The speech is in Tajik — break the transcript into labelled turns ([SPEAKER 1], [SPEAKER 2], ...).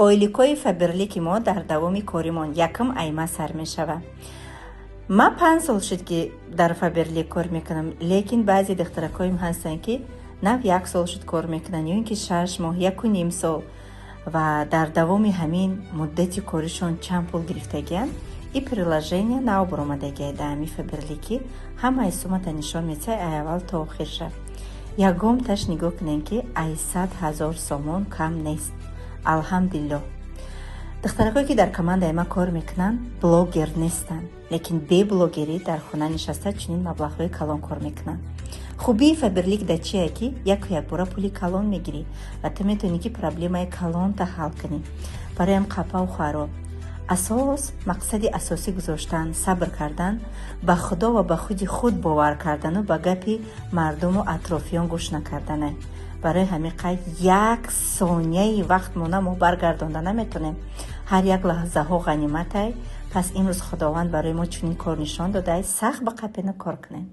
[SPEAKER 1] Ойликҳои Фаберлики мо дар давоми коримон якум айма сар мешавад. Ман 5 сол шуд, ки дар Фаберлик кор мекунам, лекин баъзе духтаракҳоим ҳастанд, ки нав як сол шуд кор мекунанд ё ин ки 6 моҳ, 1,5 сол, ва дар давоми ҳамин муддати коришон чанд пул гирифтагианд. И приложение нав баромадагиай дар ҳами Фаберликӣ, ҳамаи сумата нишон медиҳад, ай аввал то охирша. Ягонташ нигоҳ кунем, ки ай 100 000 сомон кам нест. Алҳамдулиллоҳ, духтаракое, ки дар командаи ман кор мекунанд, блогер нестанд, лекин бе блогерӣ дар хона нишаста чунин маблағҳои калон кор мекунанд. Хубии Фаберлик дар чие, ки яку якбора пули калон мегирӣ ва ту метавонӣ, ки проблемаи калонта ҳал кунӣ. Бароям қапаву хоҳаро, асос, мақсади асосӣ гузоштан, сабр кардан, ба Худо ва ба худи худ бовар кардану ба гапи мардуму атрофиён гӯш накарданай. Барои ҳамин қайд як сонияи вақтмона мо баргардонда наметонем. Ҳар як лаҳзаҳо ғаниматай. Пас имрӯз Худованд барои мо чунин кор нишон додааст, сахт ба қапена кор кунем.